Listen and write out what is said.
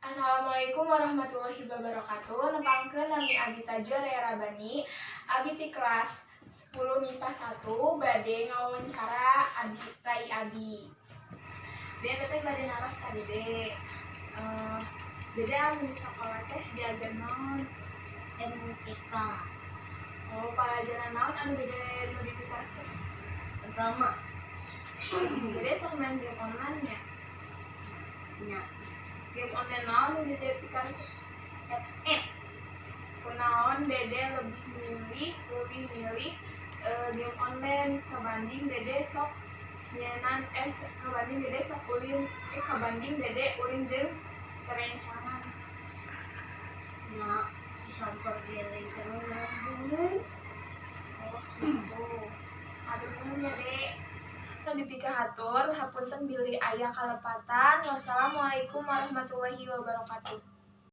Assalamualaikum warahmatullahi wabarakatuh. Nepangkeun, nami abi Tajwa Raya Rabani. Abi ti kelas 10 MIPA 1 bade ngawawancara abi, Rai abi. Dede, teteh bade naros ka Dede. Dede anu di sekolah teh diajar naon? MTK. Oh, pelajaran naon anu Dede nu dipikaresep? Agama. Dede sok main game online nya? Nya. Game online naon nu Dede pikaresep? FF. Kunaon Dede lebih milih game online kebanding Dede sok nyenan eh kebanding Dede sok ulin eh kebanding Dede ulin jeung rerencangan? Nya, sampai rerencangan. Oh gitu, aduh, nuhun ya, Dek. Nu dipikahatur, hapunten bilih aya kalepatan. Wassalamualaikum warahmatullahi wabarakatuh.